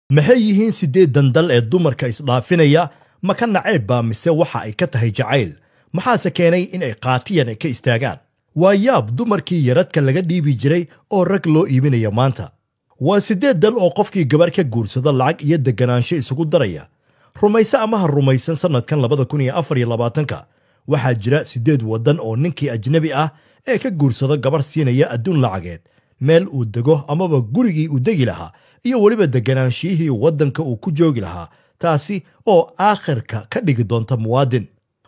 Maxay yihiin 8 dal ee dumarka isdhaafinaya? Ma ka nacayb baa mise waxa ay ka tahay jacayl? Maxaase keenay in ay qaatiyan ka istaagaan? Waa yaab, dumarkii yaradka laga dhiibi jiray oo rag loo iibinaya maanta. Waa 8 dal oo qofkii gabar ka guursada lacag iyo deganaansho isugu daraya. Rumayse ama ha rumaysan, sannadkan 2024-ka waxaa jira 8 waddan oo ninkii ajnebi ah ee ka guursada gabar siinaya adduun lacageed, meel uu dego amaba gurigii uu degi lahaa, iyo weliba deganaanshiyihii waddanka uu ku joogi lahaa, taasi oo aakhirka ka dhigi doonta muwaadin.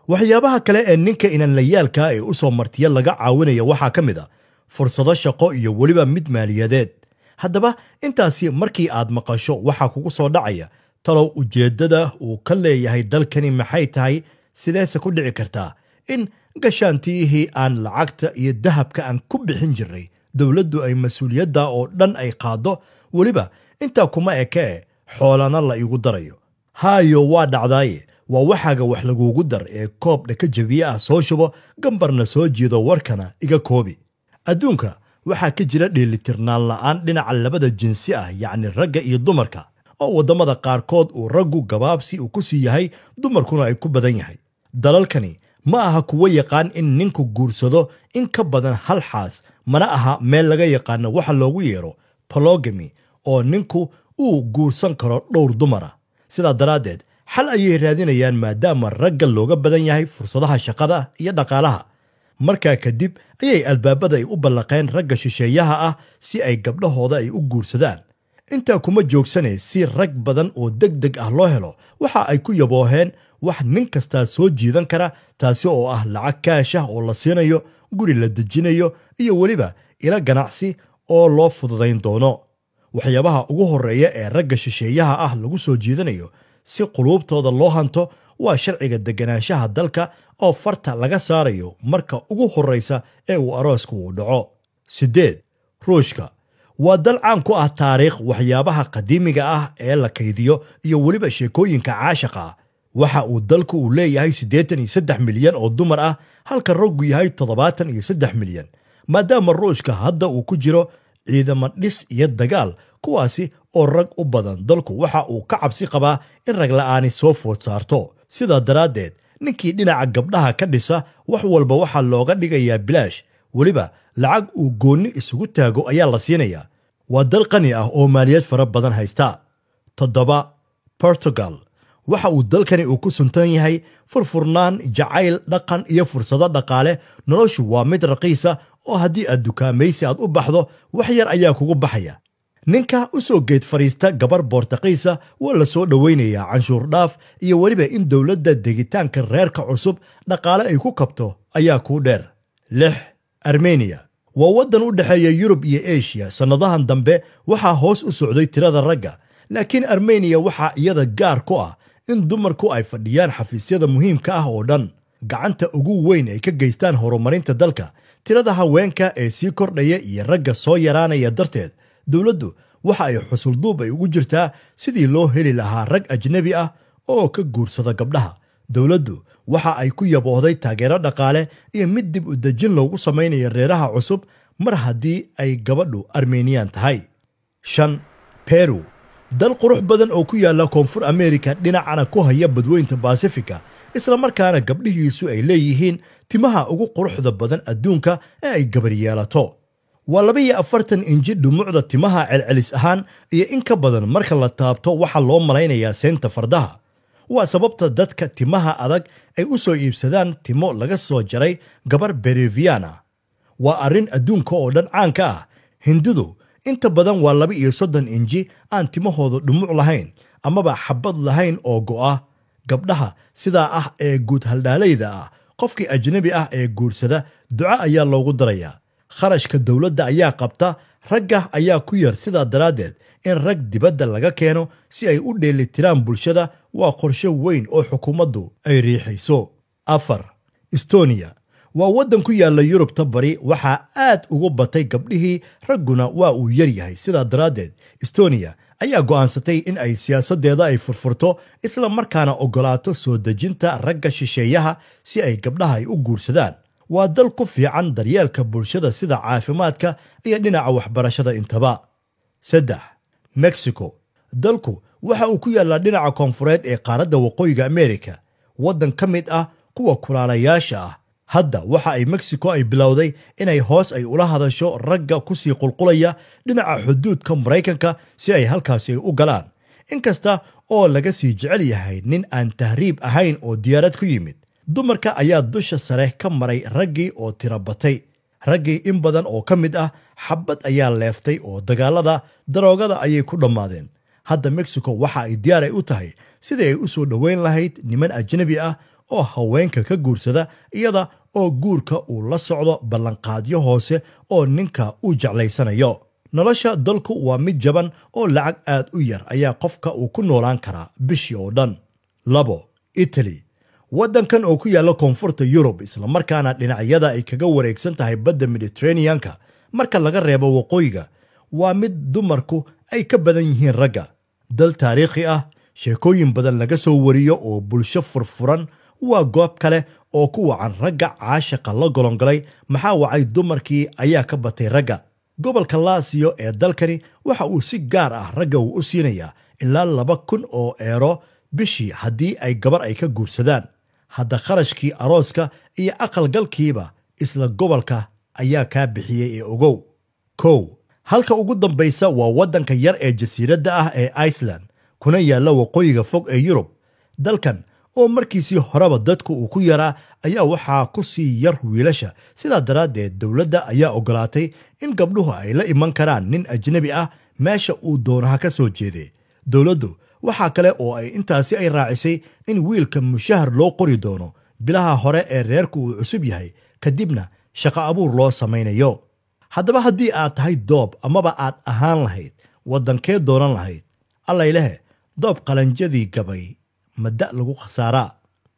Waxyaabaha kale ee ninka inanlayaalka ee u soo martiya laga caawinaya waxaa ka mid a fursado shaqo iyo weliba mid maaliyadeed. Haddaba intaasi markii aad maqasho, waxaa kugu soo dhacaya: talow ujeeddada uu ka leeyahay dalkani maxay tahay? Sideese ku dhici kartaa in gashaantiyihii aan lacagta iyo dahabka aan ku bixin jirnay dowladdu ay mas-uuliyadda oo dhan ay qaaddo? Weliba intaa kuma ekee, xoolana la iigu darayo. Haayo, waa dhacdaaye, waa waxaaga wax laguugu dar ee koob dhaka jabiye ah soo shubo, gambarna soo jiido, warkana iga koobi. Adduunka waxaa ka jira dheelitirnaan la'aan dhinaca labada jinsi ah, yacni ragga iyo dumarka, oo waddamada qaarkood uu raggu gabaabsi uu ku sii yahay, dumarkuna ay ku badan yahay. Dalalkani ma aha kuwo yaqaan in ninku guursado in ka badan hal xaas, mana aha meel laga yaqaano waxa loogu yeero pologamy, oo ninku uu guursan karo dhowr dumara. Sidaa daraaddeed xal ayay raadinayaan, maadaama ragga looga badan yahay fursadaha shaqada iyo dhaqaalaha. Markaa kadib ayay albaabada ay u ballaqeen ragga shisheeyaha ah si ay gabdhahooda ay u guursadaan. Intaa kuma joogsanee, si rag badan oo deg deg ah loo helo, waxa ay ku yabooheen wax nin kastaa soo jiidan kara, taasi oo ah lacag kaash ah oo la siinayo, guri la dejinayo, iyo weliba ilo ganacsi oo loo fududayn doono. Waxyaabaha ugu horreeya ee ragga shisheeyaha ah lagu soo jiidanayo si quluubtooda loo hanto waa sharciga deganaanshaha dalka oo farta laga saarayo marka ugu horraysa ee uu aroosku uu dhaco. 8, Ruushka waa dal caan ku ah taariikh, waxyaabaha qadiimiga ah ee la kaydiyo, iyo weliba sheekooyinka caashaqa ah. Waxa uu dalku uu leeyahay 83 milyan oo dumar ah, halka raggu yahay 73 milyan. Maadaama Ruushka hadda uu ku jiro ciidamo dhis iyo dagaal, kuwaasi oo rag u badan, dalku waxa uu ka cabsi qabaa in rag la'aani soo food saarto. Sidaa daraaddeed ninkii dhinaca gabdhaha ka dhisa, wax walba waxaa looga dhigayaa bilaash, weliba lacag uu goonni isugu taago ayaa la siinayaa. Waa dal qani ah oo maaliyad fara badan haysta. 7, Portugal. Waxa uu dalkani uu ku suntan yahay furfurnaan, jacayl, dhaqan iyo fursado dhaqaale. Noloshu waa mid raqiisa oo haddii aad dukaamaysi aad u baxdo, wax yar ayaa kugu baxaya. Ninka u soo geed fadhiista gabar Boortaqiisa waa la soo dhowaynayaa, canshuur dhaaf iyo weliba in dowladda degitaanka reerka cusub dhaqaale ay ku kabto ayaa kuu dheer. 6, Armeniya waa waddan u dhexeeya Yurub iyo Eshiya. Sannadahan dambe waxaa hoos u socday tirada ragga, laakiin Armeniya waxaa iyada gaar ku ah in dumarku ay fadhiyaan xafiisyada muhiimka ah oo dhan, gacanta ugu weyn ay ka geystaan horumarinta dalka. Tirada haweenka ee sii kordhaya iyo ragga soo yaraanaya darteed, dowladdu waxa ay xusulduub ay ugu jirtaa sidii loo heli lahaa rag ajnebi ah oo ka guursada gabdhaha. Dowladdu waxa ay ku yaboohday taageero dhaqaale iyo mid dib u dejin loogu samaynayo reeraha cusub, mar haddii ay gabadhu Armeniyan tahay. 5, Peru, dal qurux badan oo ku yaalla Koonfur Amerika, dhinacana ku haya badweynta Basifika, isla markaana gabdhihiisu ay leeyihiin timaha ugu quruxda badan adduunka ee ay gabar yeelato. Waa 42 inji dhumucda timaha celcelis ahaan iyo in ka badan. Marka la taabto waxaa loo malaynayaa seynta fardaha. Waa sababta dadka timaha adag ay u soo iibsadaan timo laga soo jaray gabar Bereviana. Waa arrin adduunka oo dhan caanka ah. Hindidu inta badan waa 32 inji aan timahooda dhumuc lahayn amaba xabad lahayn oo go'a. Gabdhaha sidaa ah ee guud haldhaalayda ah, qofkii ajnebi ah ee guursada duco ayaa loogu darayaa. Kharashka dowladda ayaa qabta, ragga ayaa ku yar. Sidaa daraaddeed in rag dibadda laga keeno si ay u dheelitiraan bulshada waa qorshe weyn oo xukuumaddu ay riixayso. 4, Estoniya waa waddan ku yaalla Yurubta bari. Waxaa aad ugu batay gabdhihii, ragguna waa uu yar yahay. Sidaa daraaddeed Estoniya ayaa go'aansatay in ay siyaasaddeeda ay furfurto, isla markaana oggolaato soo dejinta ragga shisheeyaha si ay gabdhaha ay u guursadaan. Waa dal ku fiican daryeelka bulshada sida caafimaadka iyo dhinaca waxbarashada intaba. 3, Mexico. Dalku Waxa uu ku yaallaa dhinaca koonfureed ee qaaradda Waqooyiga Ameerika, waddan ka mid ah kuwa kulaalayaasha ah. Hadda waxa ay Mexico ay bilowday inay hoos ay ula hadasho ragga kusii qulqulaya dhinaca xuduudka Maraykanka si ay halkaasi u galaan, inkasta oo laga sii jecel yahay nin aan tahriib ahayn oo diyaarad ku yimid. Dumarka ayaa dusha sare ka maray raggii oo tiro batay. Raggii in badan oo ka mid ah xabad ayaa leeftay oo dagaalada daroogada ayay ku dhammaadeen. Hadda Mexico waxa ay diyaar ay u tahay sidii ay u soo dhoweyn lahayd niman ajnabi ah oo haweenka ka guursada, iyada oo guurka uu la socdo ballanqaadyo hoose oo ninka uu jeclaysanayo. Nolosha dalku waa mid jaban oo lacag aad u yar ayaa qofka uu ku noolaan karaa bishii oo dhan. 2, Italy. Waddankan oo ku yaalla koonfurta Yurub, islamarkaana dhinacyada ay kaga wareegsan tahay badda Mediterraneanka marka laga reebo waqooyiga, waa mid dumarku ay ka badan yihiin ragga. Dal taariikhi ah, sheekooyin badan laga soo wariyo oo bulsho furfuran, waa goob kale oo ku wacan ragga caashiqa la golongolay. Maxaa wacay? Dumarkii ayaa ka batay ragga. Gobolka Laasiyo ee dalkani waxa uu si gaar ah ragga uu u siinayaa ilaa 2000 oo eero bishii haddii ay gabar ay ka guursadaan. Hadda kharashkii arooska iyo aqalgalkiiba isla gobolka ayaa kaa bixiyey ee ogow. 1, halka ugu dambaysa waa waddanka yar ee jasiiradda ah ee Iceland, kuna yaalla waqooyiga fog ee Yurub. Dalkan oo markiisii horeba dadku uu ku yaraa ayaa waxaa ku sii yar wiilasha, sidaa daraaddeed dowladda ayaa ogolaatay in gabdhuhu ay la iman karaan nin ajnabi ah meesha uu doonaha ka soo jeeday. Dowladdu waxaa kale oo ay intaasi ay raacisay in wiilka mushahar loo qori doono bilaha hore ee reerku uu cusub yahay, kadibna shaqo abuur loo samaynayo. Haddaba haddii aad tahay doob amaba aad ahaan lahayd, waddankee doonan lahayd? Allaylehe, doob qalanjadii gabay madda lagu khasaaraa.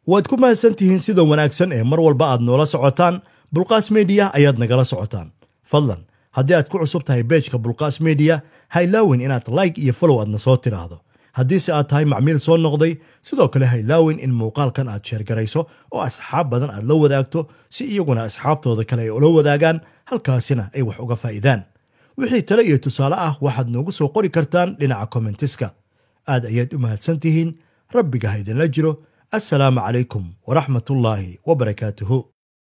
Waad ku mahadsan tihiin sida wanaagsan ee mar walba aad noola socotaan. Bulqaas Media ayaad nagala socotaan. Fadlan haddii aad ku cusub tahay beejka Bulqaas Media, ha ilaawin inaad like iyo follow aadna soo tiraahdo. Haddiise aad tahay macmiil soo noqday, sidoo kale ha ilaawin in muuqaalkan aad sheergarayso oo asxaab badan aad la wadaagto, si iyaguna asxaabtooda kale ay ula wadaagaan, halkaasina ay wax uga faa'iidaan. Wixii tale iyo tusaale ah waxaad noogu soo qori kartaan dhinaca kommentiska. Aad ayaad u mahadsan tihiin. Rabbiga ha idinla jiro. Assalaamu calaykum waraxmatullaahi wabarakaatuhu.